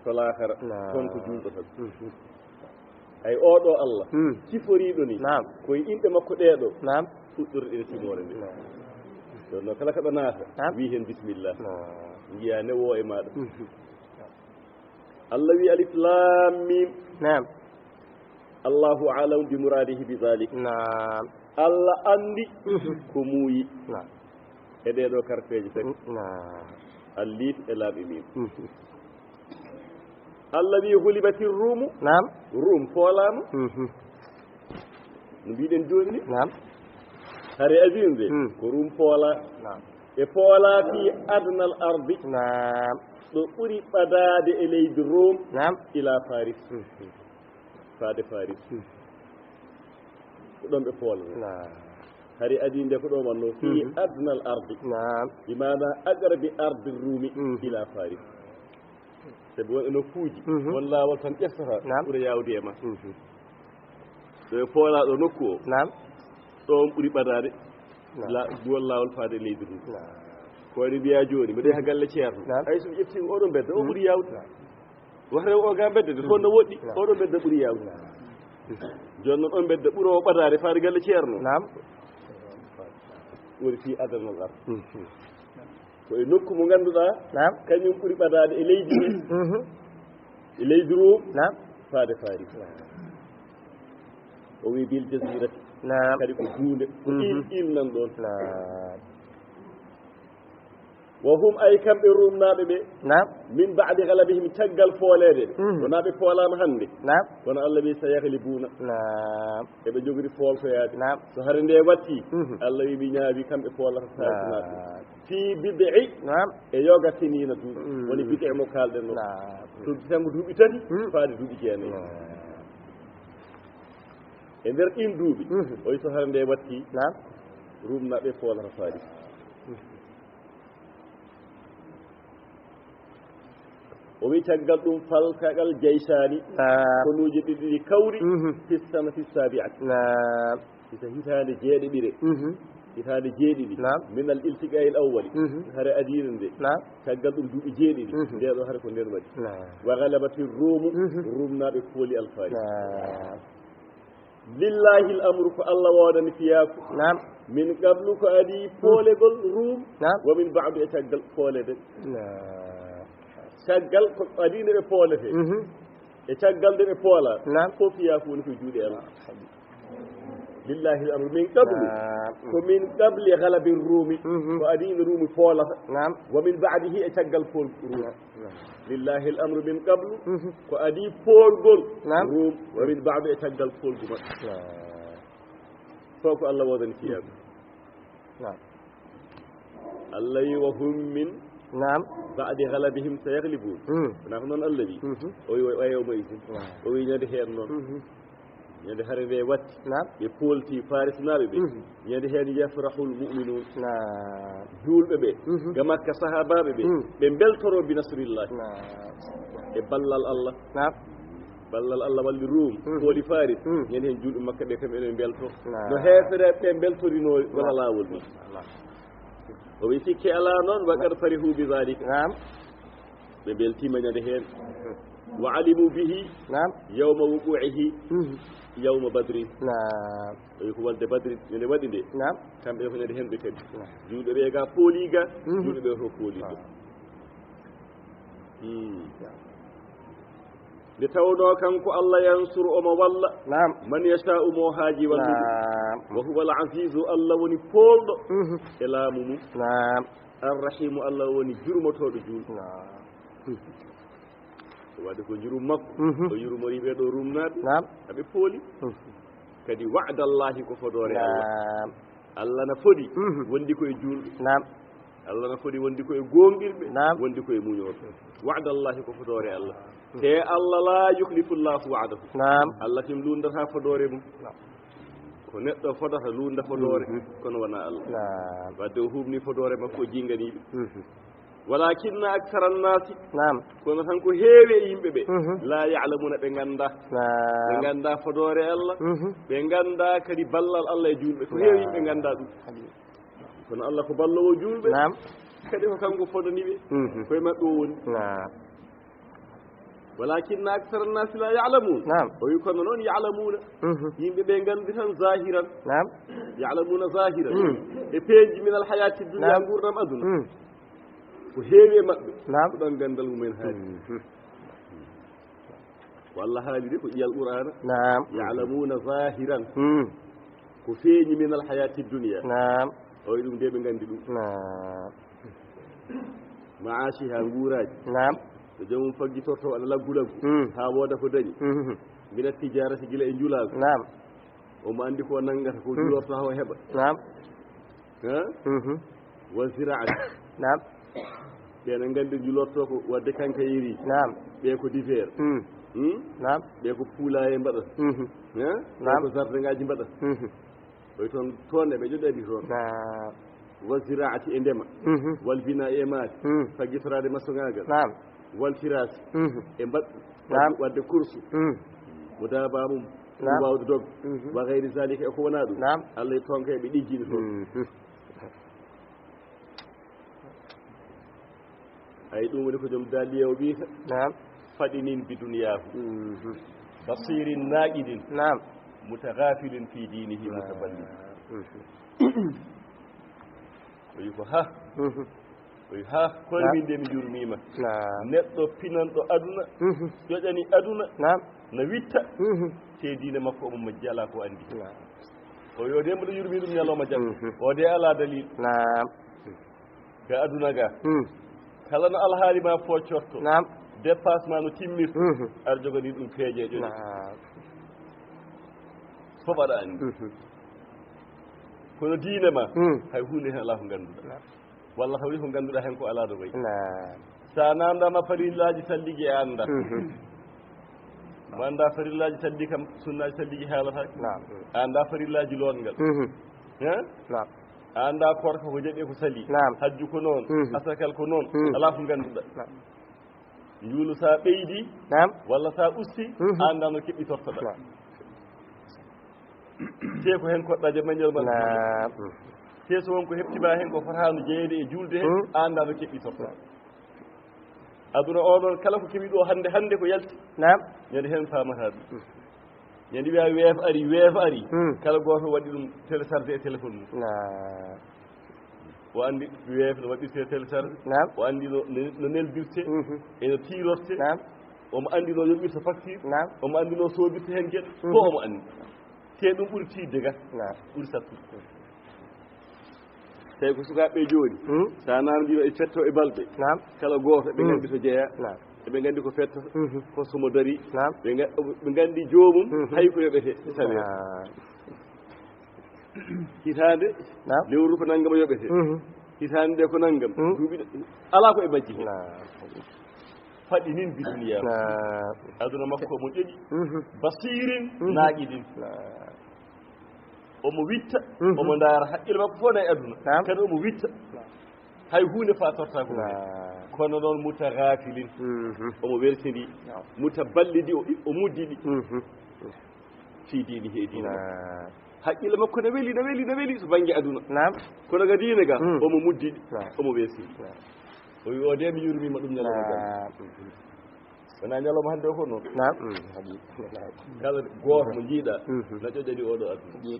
To laakara, naam, toon ko juulɗo tan. Mhm. Ay, oo ɗoo Allah, hmm, siforiiɗo ni, naam, ko e inɗe makko ɗee ɗoo, naam, fuɗɗorɗen simoore nde. Naam. Ɗoon noon, kala kaɗa naata, naam, wi heen bismillah. Naam. Njiyaa ne woo e maaɗa. Mhm. Allah wi alif laam miim. Naam. Allahu a'lamu bi muraadihi bi dhalik. Naam. Allah anndi, mhm, ko muuyi. Naam. E ɗee ɗoo karfeeje tati. Naam. Alif e laam e miim. Mhm. Allah wi, "Ghulibatir Ruumu." Naam. Ruum poolaama. Mhm. No mbiɗen jooni ni. Naam. Hare Aziz nde, hmm, ko Ruum poolaa. Naam. Ɓe poolaa fi adnal ardi. Naam. Ɗo ɓuri ɓadaade e leydi Ruum. Naam. Ila Faris. Mhm. Faade Faris. Hmm. Ko ɗoon ɓe poolnoo. Naam. Hari adii nde ko ɗo wonnoo. Fi, mhm, adnal ardi. Naam. Bi maana aqrabi ardi Ruumi, mhm, ila Faris. Sabi won e nokkuuji, mhm, won laawol tan ƴeftata, naam, ɓura yaawde e ma. Mhm. Ɗo e poolaa ɗo nokku o. Naam. Ɗoon ɓuri ɓadaade. Naam. La-, won laawol faade e leydi Ruum. Naam. Ko wayi no mbiyaa jooni, mbeɗa yaha galle ceerno. Naam. Hay so mi ƴeftii oɗo mbedda, o, mhm, ɓuri yaawde. Naam. Wata o ga mbedda de, fof no woɗɗi. Naam. Oɗo mbedda ɓuri yaawde. Naam. Jooni noon, on mbedda ɓuroowo ɓadaade faade galle ceerno. Naam. Woni fii adnal ardi. Mhm. Ko e nokku mo ngannduɗaa, naam, kañum ɓuri ɓadaade e leydi ndi, mhm, e leydi Rum, naam, faade Faris. O wi bil jazirati. Naam. Kadi ko duunde, ko, mhm, il, il nan ɗoon. Naam. Wa hum, ay kamɓe Rumnaaɓe ɓe. Naam. Min ba'di ghalabihim, caggal fooleede ɓe. Mhm. Wonaa ɓe poolaama hannde. Naam. Kono Allah wi sayaghlibuna. Naam. Eɓe njogori fooltoyaade. Naam. So hare nde watti, mhm, Allah wi mi ñaawi kamɓe poolata Faris naaɓe. Naam. Fi bid'i. Naam. E yoga sinina duuɓi. Mm. Woni bid'i mo kaalɗen o. Naam. To tango duuɓi tati, mm, faade duuɓi jeenayi. Naam. E nder ɗin duuɓi, mhm, o wi so hare nde watti, naam, Rumnaaɓe poolata Faris. Mhm. O wi caggal ɗum falkagal jaysaani, naam, konuuje ɗiɗi ɗi kawri, mhm, fi sanati sabi'ati. Naam. Hita hitaande jeeɗiɗire. Mhm. Hitaande jeeɗiɗi. Naam. Min al iltiqa'il awwali. Mhm. Hare adiire nde. Naam. Caggal ɗum duuɓi jeeɗiɗi. Mhm. Nde ɗo hare ko nden waɗi. Naam. Wa ghalabati Rumu, mhm, Rumnaaɓe pooli al Faris. Naam. Lillahi al amru, ko Allah woodani fiyaaku. Naam. Min qablu, ko adii poolegol Rum. Naam. Wa min ba'du, e caggal poolede. Naam. Caggal ko adii nde ɓe poolete. Mhm. E caggal nde ɓe poola. Naam. Fof fiyaaku woni ko juuɗe Allah. Lillahi al amru min qablu. Naam. Ko min qabli ghalabi Rumi. Mhm. Ko adii nde Rumi poolata. Naam. Wa min ba'dihi, e caggal pool Rum. Naam. Lillahi al amru min qablu, mhm, ko adii poolgol, naam, Rum, wa min ba'du, e caggal poolgu maɓɓe. Naam. Fof ko Allah woodani fiyaaku. Naam. Allah wi wa hum min, naam, ba'di ghalabihim sayaghlibun. Mm. Wonaa ko noon Allah wi? Mhm. O wi wa yawma idhin. Naam. O wi ñande heen noon. Mhm. Ñande hare nde watti, naam, ɓe poolti Farisinaaɓe ɓe. Mhm. Ñande heen yafrahul mu'minun. Naam. Juulɓe ɓe, mhm, ga Makka, sahaabaaɓe ɓe, mm, ɓe mbeltoro bi nasrillahi. Naam. E ballal Allah. Naam. Ballal Allah walli Rum, mhm, pooli Faris. Mm. Ñande heen juulɓe Makka ɓe kam ene mbelto. Naam. No heefereɓe ɓe mbeltorinoo wala laawol ni. Naam. O wi sikke alaa noon, wa qad farihu bi dhalika. Naam. Ɓe mbeltiima ñande heen. Wa alimu bihi, naam, yawma wuqu'ihi, mhm, yawma badrin. Naam. Tawi ko walde Badri, ñande waɗi nde. Naam. Kamɓe ko ñande heen ɓe kadi. Naam. Juulɓe ɓe ga pooli ga, mhm, juulɓe ɓe to pooli ga. Naam. Hmm. Nde tawnoo kanko Allah yansuru omo walla. Naam. Man yasha'u mo haaji wallude. Naam. Wa huwa al azizu, Allah woni poolɗo, mhm, e laamu mum. Naam. Arrahimu, Allah woni jurmotooɗo juulɓe. Naam. Waɗde ko jurum makko, mhm, o yurmori ɓe ɗo Rumnaaɓe. Naam. Aɓe pooli. Mhm. Kadi wa'dallahi ko fodoore Allah. Naam. Allah na fodi, mhm, wondi ko e juulɓe. Naam. Allah na fodi wondi ko e goonɗirɓe, naam, wondi ko e muñooɓe. Wa'dallahi ko fodoore Allah. Mhm. Te Allah la yukhlifu Allahu wa'dahu. Naam. Allah tim luundata fodoore mum. Naam. Ko neɗɗo fodata luunda fodoore, mhm, kono wonaa Allah. Naam. Wadde o huɓni fodoore makko, o jinnganii ɓe. Mhm. Walakinna akthara annaasi. Naam. Kono tan ko heewi e yimɓe ɓe. Mhm. La ya'lamuna, ɓe nganndaa. Naam. Ɓe nganndaa fodoore Allah. Mhm. Ɓe nganndaa kadi ballal Allah e juulɓe. Ko heewi yimɓe nganndaa ɗum. Naam. Kono Allah ko balloowo juulɓe. Naam. Kadi ko kanko fodani ɓe. Mhm. Koye maɓɓe o woni. Naam. Walakinna akthara annaasi la ya'lamun. Naam. O wi kono noon ya'lamuna. Mhm. Yimɓe ɓe nganndi tan zahiran. Naam. Ya'lamuna zahiran. Mm. E peeji min al hayati dunya, naam, nguurndam aduna. Mm. Ko heewi e maɓɓe. Naam. Ko ɗon ganndal mumen haali. Mhm. Ko Allah haali de ko ƴiyal Qur'aana. Naam. Ya'lamuna zahiran. Mm. Ko feeñi min al hayati dunya. Naam. O wi ɗum de ɓe nganndi ɗum. Naam. Ma'ashiha, nguuraaji. Naam. Ko joomum faggitorto waɗa laggu laggu. Mm. Haa wooda ko dañi. Mhm. Mina tijaarati, gila e njulaagu. Naam. Omo anndi ko nanngata, ko, mm, julorto haa o heɓa. Naam. Ha? Mhm. Wa ziraati. Naam. Ɓe na nganndi julorto ko waɗde kankayiri. Naam. Ɓe ko diver. Mm. Hmm? Naam. Ɓe ko poulailler mbaɗa. Mhm. Ha? Ɓe, naam, ko jardin ngaaji mbaɗa. Mhm. Koye toon, toon eɓe joɗani toon. Naam. Wa ziraati, e ndema. Mhm. Wal binaa, e maadi. Mm. Faggitoraade masoŋaagal. Naam. Wal firaasi. Mhm. E mbaɗ-, naam, waɗde, waɗde kursu. Mm. Mo daaba mum, naam, waawde dog. Mhm. Wa gayri zalika, e ko wonaa ɗum. Naam. Allah e toon kay ɓe ɗijjini toon. Mhm. Ay, ɗum woni ko joom daliya o wiyata. Naam. Faɗinin bi duniyaahu. Mhm. Basirin naaqidin. Naam. Mutaghafilin fi dinihi, naam, mutaballi. Mhm. O wi ko ha. Mhm. O wi, "Haa, kono min de mi jurmiima." Naam. Neɗɗo pinanɗo aduna, mhm, ƴoƴani aduna, naam, na witta, mhm, te diine makko omo majji, alaa ko anndi. Naam. O wi, "O de mboɗo yurmi ɗum ñalawma jam." Mhm. O de alaa dalil. Naam. Ka aduna ga. Hmm. Kala no alhaali ma foccorto. Naam. Dépasse ma no timmirta. Mhm. Aɗa jogani ɗum peeje ƴoƴe. Naam. Fof aɗa anndi. Mhm. Kono diine ma, hmm, hay huunde heen alaa ko ngannduɗaa. Naam. Walla hawri ko ngannduɗaa heen ko alaa ɗo wayi. Naam. So a naamndaama farillaaji salligi a anndaa. Mhm. Mo anndaa farillaaji salli kam, sunnaaji salligi haalataake. Naam. A anndaa farillaaji lootngal. Mhm. Hein? Naam. A anndaa koorka ko jaɓi ko sali. Naam. Hajju ko noon. Mhm. Asakal ko noon. Mhm. Alaa ko ngannduɗaa. Naam. Njuulu so a ɓeydi, naam, walla so a usti, mhm, a anndaa no keɓɓitortoɗaa. Naam. Te ko heen koɗɗaa jam e ñalawma. Naam. Te so won ko heɓtimaa heen ko fotaano jeyeede e juulde heen, hmm, a anndaa no keɓɓitortoɗaa. Naam. Aduna o noon, kala ko keɓi ɗo hannde, hannde ko yalti. Naam. Ñande heen faamataa ɗum. Hmm. Ñande wiya weef ari, weef ari. Hmm. Kala gooto waɗi ɗum téléchargé e téléphone mum. Naam. O anndi weef no waɗirte téléchargé. Naam. O anndi no, no, no neldirte. Mhm. E no tiirorte. Naam. Omo anndi no yoɓirta facture. Naam. Omo anndi no soobirta heen geɗe. Mhm. Fof omo anndi. Te ɗum ɓuri tiiɗde ga. Naam. Ɓuri sattude. Tawi ko sukaaɓe jooni. Hmm? So a naamndiima e fetto e balɓe. Naam. Kala gooto eɓe, hmm, nganndi to jeyaa. Naam. Eɓe nganndi ko fettata. Mhm. Ko so mo darii. Naam. Ɓe nga-, ɓe nganndi joomum, mhm, hay ko yoɓetee e salaire. Naam. Hitaande, naam, lewru ko nanngam yoɓetee. Mhm. Hitaande nde ko nanngam. Hmm. Duuɓi ɗe-, alaa ko e majji heen. Naam. Faɗi nin bi duniya. Naam. Aduna makko omo ƴoƴi. Mhm. Basirin, mhm, naaƴi ɗin. Naam. Omo witta, mhm, omo ndaara haqqille makko fof na e aduna. Naam. Kadi omo witta. Naam. Hay huunde fatortaako heen. Naam. Kono noon mutaghafilin. Mhm. Omo weltindii. Naam. Mutaballidi, o, o muddidi. Mhm. Fii diinihi, e diine makko. Naam. Haqqille makko ne weli, ne weli, ne weli to bannge aduna. Naam. Kono ga diine ga, mm, omo muddidi, naam, omo weltindii. Naam. O wi, "O de mi yurmiima ɗum ñalawma jam." Naam. Wonaa ñalawma hannde o fof noon. Naam. Mm, haqiiqa. Kala gooto mo njiiɗaa, mhm, na ƴoƴani oɗo aduna.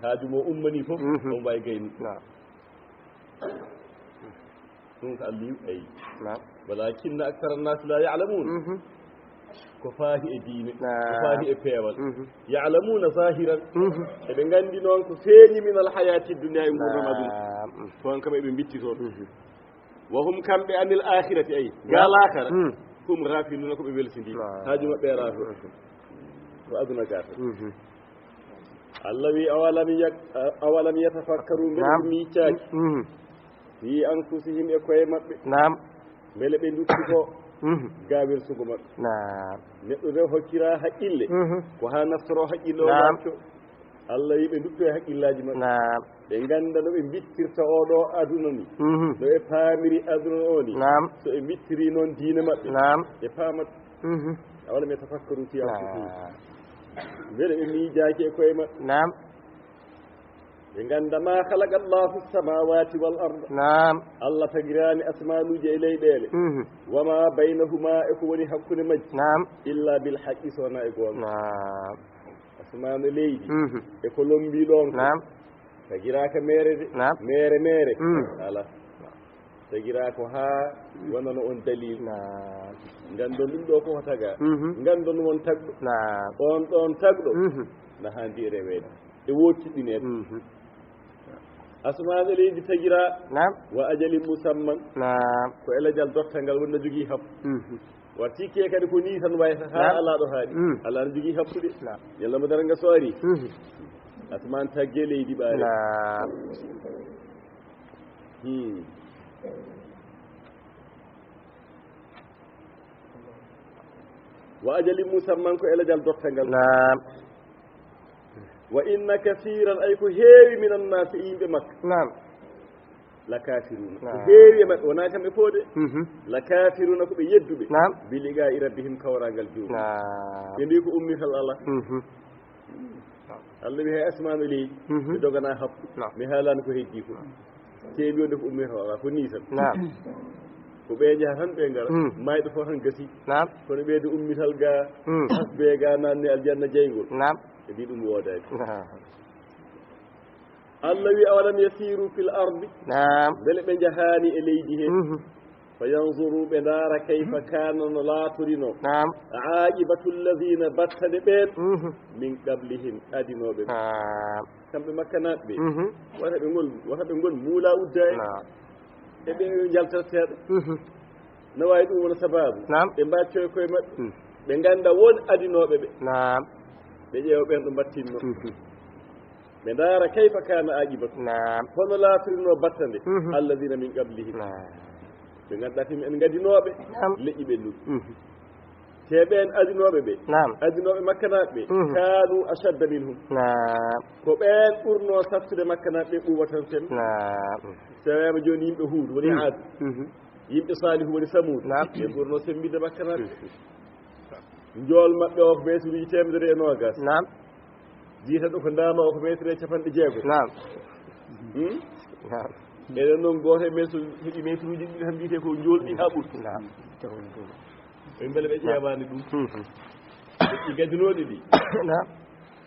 Haaju mo ummanii fof, mhm, omo waawi gayni. Naam. Ɗum ko Allah wi, eyi. Naam. "Walakinna akthara nnasi la ya'lamun." Mhm. Ko faati e diine, ko, naam, faati e peewal. Mhm. "Ya'lamuna zahiran." Mhm. Eɓe nganndi noon ko feeñi min al hayati dunya e nguurndam aduna. Naam. Ko on kam eɓe mbitti toon. Mhm. "Wa hum kamɓe anil akhirati", ay, naam, ga laakara. Mm. "Hum ghafiluna", ko ɓe weltindii. Naam. Haaju maɓɓe alaa toon. Mhm. Ko aduna ga tan. Mhm. Allah wi, "Awalam yak-, awalam yatafakkaru", mbele, naam, ɓe miccaaki. Mhm. "Fi anfusihim", e koye maɓɓe. Naam. Mbele ɓe nduttu ko, mhm, ga welsugo maɓɓe. Naam. Neɗɗo de hokkira haqqille. Mhm. Ko haa naftoro haqqille o, naam, wacco. Allah wi ɓe ndutto e haqqillaaji maɓɓe. Naam. Ɓe ngannda no ɓe mbittirta oo ɗoo aduna ni. Mhm. No ɓe paamiri aduna oo ni. Naam. So ɓe mbittiri noon diine maɓɓe. Naam. Ɓe paamat. Mhm. Awalam yatafakkaru fi anfusihim. Naam. Mbele ɓe miijaaki e koye maɓɓe? Naam. Ɓe ngannda, "Ma khalaqa Allahu samawati wal arda." Naam. Allah tagiraani asmaanuuji e leyɗeele. Mhm. "Wa ma baynahuma", e ko woni hakkunde majji. Naam. "Illa bil haqqi", so wonaa e goonga. Naam. Asmaan e leydi. Mhm. E ko lombii ɗoon ko. Naam. Tagiraaka meere de. Naam. Meere, meere. Mm. Alaa. Tagiraa ko haa wonano on dalil. Naam. Nganndon ɗum ɗoo ko tagaa. Mhm. Nganndon won tagɗo. Naam. On ɗoon tagɗo. Mhm. Na haandi e reweede. E woottiɗineede. Mhm. Asmaan e leydi tagiraa. Naam. Wa ajalin musamman. Naam. Ko e lajal dottangal woni na jogii happu. Mhm. Wa tikke kadi ko nii tan wayata haa, naam, alaa ɗo haaɗi. Mm. Alaa no jogii happude. Naam. Yalla mo dara nga so ari. Mhm. Asmaan tagge, leydi ɓaare. Naam. Hmm. Wa ajalin musamman, ko e lajal dottangal. Naam. Wa inna kasiran, ay ko heewi, minan naasi, e yimɓe Makka. Naam. La kafiruna. Ko, naam, heewi e maɓɓe, wonaa kamɓe fof de. Mhm. La kafiruna, ko ɓe yedduɓe. Naam. Bi liqa'i rabbihim, kawraangal joomum. Naam. Ɓe mbi ko ummital alaa. Mhm. Allah wi hay asmaan e leydi, mhm, mi doganaa happu. Naam. Mi haalaani ko heddii ko. Naam. Te mbi wonde ko ummital alaa, ko nii tan. Naam. Ko ɓe njaha tan ɓe ngara, mm, maayɓe fof tan gasi. Naam. Kono ɓe de ummital ga, mm, hasbe ga naanne aljanna jeyngol. Naam. Ɓe mbi ɗum woodaani. Naam. Allah wi, "Awalam yasiru fil ardi." Naam. Mbele ɓe njahaani e leydi he? Mhm. Fa yanzuru, ɓe ndaara, kayfa kana, no laatorino. Naam. Aqibatu alladhina, battane ɓeen. Mhm. Min qablihim, adinooɓe ɓe. Naam. Kamɓe Makkanaaɓe ɓe. Mhm. Wata ɓe ngol, wata ɓe ngol muula udda en. Naam. E ɓe yo njalta seeɗa. Mhm. No waawi ɗum wona sababu. Naam. Ɓe mbaccoo e koye maɓɓe. Mhm. Ɓe ngannda won adinooɓe ɓe. Naam. Ɓe ƴeewa ɓeen ɗo mbattinno. Mhm. Ɓe ndaara kayfa kana aqibatu. Naam. Hono laatorino battane. Mhm. Alladhina min qablihim. Naam. Ɓe ngannduɗaa kam en ngadinooɓe. Naam. Leƴƴi ɓennuɗi. Mhm. Te ɓeen adinooɓe ɓe. Naam. Adinooɓe Makkanaaɓe ɓe. Mhm. Kanu ashadda minhum. Naam. Ko ɓeen ɓurnoo sattude Makkanaaɓe ɓe quwwatan, semmbe. Naam. So wiyaama jooni yimɓe Huud, woni Aad. Mhm. Yimɓe Saalihu, woni Samuud. Naam. Ɓe ɓurnoo semmbinde Makkanaaɓe ɓe. Mhm. Njool maɓɓe o ko meeturuuji teemedere e noogas. Naam. Jiyata ɗo ko ndaama o ko meetere e capanɗe jeego. Naam. Hmm? Naam. Eɗen noon, gooto e meetu-, heɓi meeturuuji ɗiɗi tan mbiyetee ko njool ɗi haa ɓurti. Naam. Ɓe mbele ɓe ƴeewaani ɗum. Mhm. Leƴƴi gadinooɗi ɗi. Naam.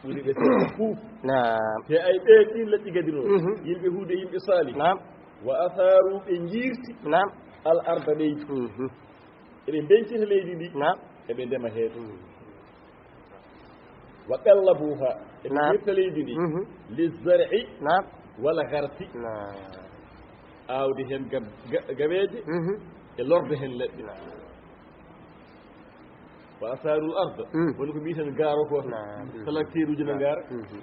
Ɓuri ɓe seeɗa fuu. Naam. Te ay ɓeen ɗiin leƴƴi gadinooɗi. Mhm. Yimɓe Huud e yimɓe Saalih. Naam. Wa asaru, ɓe njiirti. Naam. Al arda, leydi. Mhm. Eɓe mbeñcita leydi ndi. Naam. Eɓe ndema heen. Mhm. Wa qallabuha, eɓe Naam. Wirta leydi ndi. Mhm. Lizzar'i, Naam. Wala garsi. Naam. Aawde heen gab-, ga-, gaweeje, Mhm. E lorde heen leɗɗe. Naam. Wa asarul arda, Mhm. Woni ko mbiyeten gaaro ko. Naam. Salakteeruuji no ngaara. Mhm.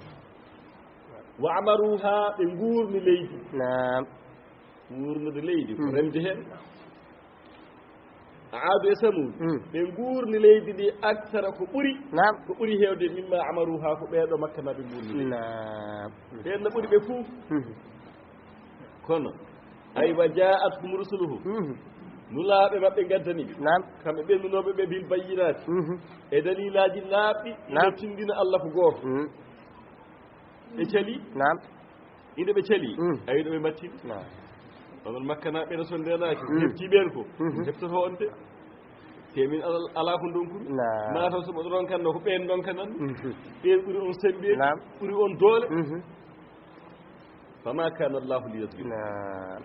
Wa amaruha, ɓe nguurni leydi. Naam. Wuurnude leydi ko Mhm. Remde heen. Aadu e Samuud, Mm. Ɓe nguurni leydi ndi aksara ko ɓuri, Naam. Ko ɓuri heewde, mimma amaruha, ko ɓee ɗo Makkanaaɓe nguurni leydi. Naam. Ɓeen no ɓuri ɓe fuu. Mhm. Kono, aywa, ja'athum rusuluhum. Mhm. Nulaaɓe maɓɓe ngaddani ɓe. Naam. Kamɓe ɓennunooɓe ɓe bil bayyinaati. Mhm. E dalilaaji laaɓɗi, Naam. Ɓe tindina Allah ko gooto. Mhm. Ɓe cali. Naam. Inde ɓe cali, Mm. Awi ɗo ɓe mbattini. Naam. Onon Makkanaaɓe ɓe, so ndeenaaki, Mm. Hefti ɓeen ko, Mhm. Heftoto on de. Te min ala, alaa ko ndonkumi. Naam. Maa taw so mboɗo ronkanno ko ɓeen ndonkanan. Mhm. Ɓeen ɓuri on semmbe, Naam. Ɓuri on doole. Mhm. Fama kana Allahu liyazlim. Naam.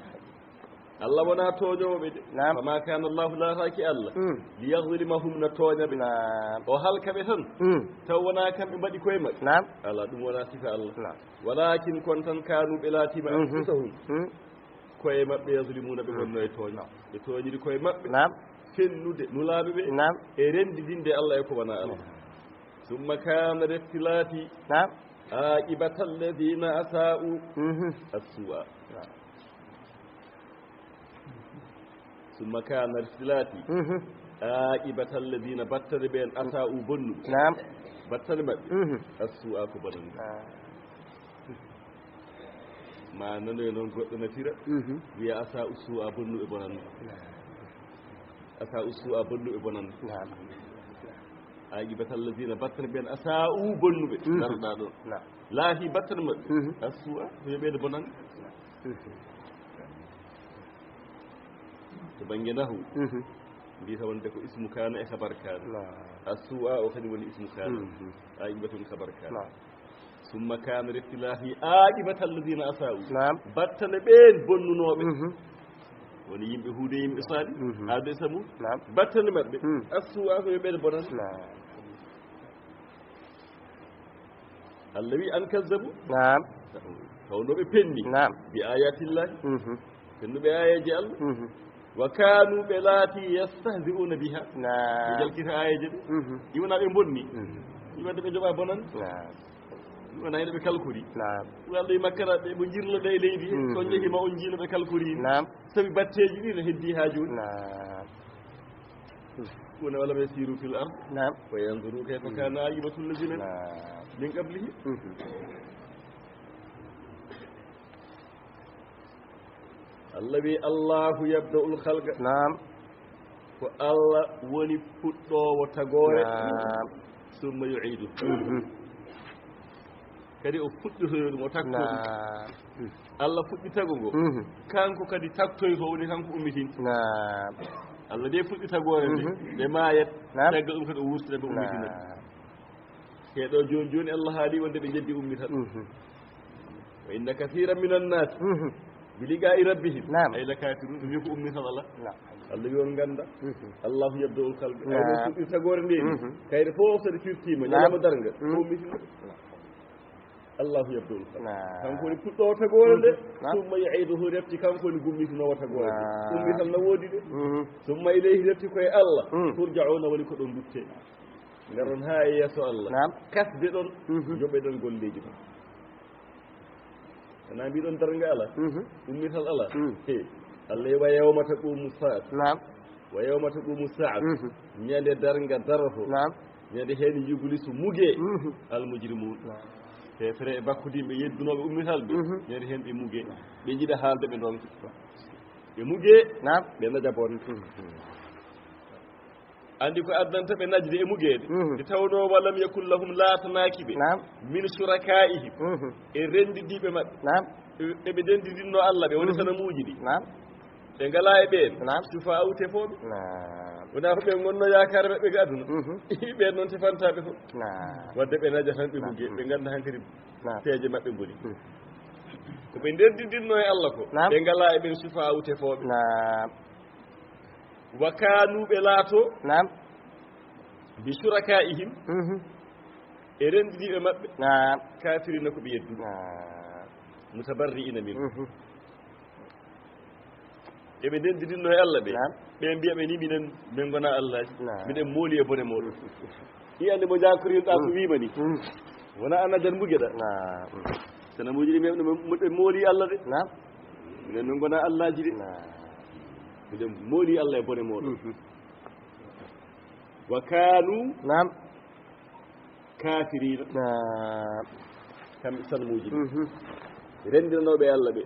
Allah wonaa tooñoowo ɓe de. Naam. Fama kana Allahu, laataaki Allah. Mm. Liyazlimahum, na tooña ɓe. Naam. O halka ɓe tan. Mm. Taw wonaa kamɓe mbaɗi koye maɓɓe. Naam. Alaa, ɗum wonaa sifa Allah. Naam. Walakin, kono tan, kanu, ɓe laatiima, Mhm. Anfusahum. Mm. Koye maɓɓe, yazlimuuna, ɓe Mm. Wonno e tooñ. Naam. Ɓe tooñiri koye maɓɓe. Naam. Fennude nulaaɓe ɓe. Naam. E renndidinde Allah e ko wonaa Allah. Naam. Summa kana, refti laati. Naam. Aqibata alladhina asa'u Mhm. As-su'a. Naam. Summa kana, refti laati. Mhm. Aqibata alladhina, battane ɓeen, asa'u, bonnuɓe. Naam. Battane maɓɓe. Mhm. As-su'a, ko bonannde. Naam. Ma nanoy noon goɗɗo na fira, Mhm. Wiya, asa'u su'a, bonnuɓe bonannde. Naam. Asa'u su'a, bonnuɓe bonannde. Naam. Aqibata alladhina, battane ɓeen, asa'u, bonnuɓe. Mhm. Daroɗaa ɗoon. Naam. Laafi battane maɓɓe. Mhm. As-su'a, ko yo ɓeydo bonannde. Mhm. To bannge nahwu, Mhm. Mbiyata wonde ko ismu kana e khabar kana. Naam. As-su'a o kañum woni ismu kana. Mhm. Aqibatu woni khabar kana. Naam. Summa kana, refti laafi, aqibata alladhina asa'u. Naam. Battane ɓeen bonnunooɓe. Mhm. Woni yimɓe Huude, yimɓe Saalih, Mhm. Aadu e Samuud. Naam. Battane maɓɓe. Mhm. As-su'a, ko yo ɓeydo bonannde. Naam. Allah wi, an kazzabu. Naam. Tawnoo ɓe penni. Naam. Bi ayatillahi. Mhm. Pennuɓe aayeeje Allah. Mhm. Wa kanu, ɓe laati, yastahzi'una biha. Naam. Ɓe jalkita aayeeje ɗe. Mhm. Ɗi wonaa ɓe bonni. Mhm. Ɗi wonde ɓe njoɓa bonan. Naam. Ɗi wonaa ene ɓe kalkori. Naam. Ɗum Allah e makkara ɓe mo njirlo ɓe e leydi. Mhm. So njehi ma on njiino ɓe kalkori. Naam. Sabi batteeji ɗi no heddi haa jooni. Naam. Kuna walam yasiru fil ard. Naam. Fa yanzuru kayfa Mhm. Kana aqibatu alladhina Naam. Min qablihim. Mhm. Allah wi, Allahu yabda'ul khalqa. Naam. Ko Allah woni fuɗɗoowo tagoore. Naam. Summa yu'idu. Mhm. Kadi o fuɗɗitoyo ɗum, o takko ɗum. Naam. Allah fuɗɗi tago ngo. Mhm. Kanko kadi taktoy ko woni kanko ummitin. Naam. Allah de fuɗɗi tagoore nde. Mhm. Nde maayat. Naam. Caggal ɗum kadi o wurtina ɓe ummitina. Naam. Te ɗo jooni jooni Allah haali wonde ɓe jeddi ummitat. Mhm. Wa inna kathiran minan nas bi liqa'i rabbihim, naam, ay la kafirun. Ɗum ko ummital Allah. Naam. Allah wi on ganda. Allahu yabda'ul khalqa. Naam. Ay mo fuɗɗir tagoore nde. Kayre fof so ɗe firtiima, naam, ñalawma darnga, ko ummital. Allahu yabda'ul khalqa. Naam. Kanko woni puɗɗoowo tagoore nde. Naam. Summa yu'iduhu, refti kanko woni gummitinowo tagoore nde. Naam. Ummital no woodi de. Summa ilayhi, refti koye Allah. Turja'una, woni ko ɗon dutte. Ngaron haa e yeeso Allah. Naam. Kasde ɗon, joɓe ɗon golleeji mon. Ana mbiɗon darnga ala? Ummital ala? He. Allah, wa yawma taqumu sa'at. Naam. Wa yawma taqumu sa'at. Ñande darnga daroto. Naam. Ñande heen yubulisu muge. Al mujrimun. Naam. Te fere e bakkudimɓe yeddunooɓe ummital ɓe. Ñande heen ɓe muge. Ɓe njiɗa haalde ɓe ndonki. Ɓe muge. Naam. Ɓe naja bon. Anndi ko addanta ɓe najde e mugeede. Nde tawnoo wa lam yakun lahum, laatanaaki ɓe. Naam. Min shuraka'ihim. E renndidiiɓe maɓɓe. Naam. Ɓe, ɓe ɓe denndidinno Allah ɓe, woni sanamuuji ɗi. Naam. Ɓe ngalaa e ɓeen. Naam. Shufa'a'u tefooɓe. Naam. Wonaa ko ɓe ngonno yaakaare maɓɓe ga aduna. Ɓeen noon tefantaaɓe fof. Naam. Wadde ɓe naja tan ɓe muge, ɓe ngannda hankadi peeje maɓɓe ngoni. Ko ɓe denndidinno e Allah ko. Naam. Ɓe ngalaa e ɓeen shufa'a'u tefooɓe. Naam. Wa kaanu, ɓe laato. Naam. Bi shuraka'ihim. E renndidiiɓe maɓɓe. Naam. Kafirina, ko ɓe yedduɓe. Naam. Mutabarri'ina min. Eɓe denndidinno e Allah ɓe. Naam. Ɓe mbiya ɓe ni minen, min ngonaa Allaaji. Naam. Miɗen mooli e bone mooɗon. Iyande mo jaakorinɗa ko wiima ni. Wona ana jan mugeɗa. Naam. Sanamuuji ɗi men, men, men mooli Allah de. Naam. Minen min ngonaa Allaaji de. Naam. Miɗen mooli Allah e bone mooɗon. Wa kaanu. Naam. Kafirina. Naam. Kamɓe sanamuuji ɓe. Renndinanooɓe Allah ɓe.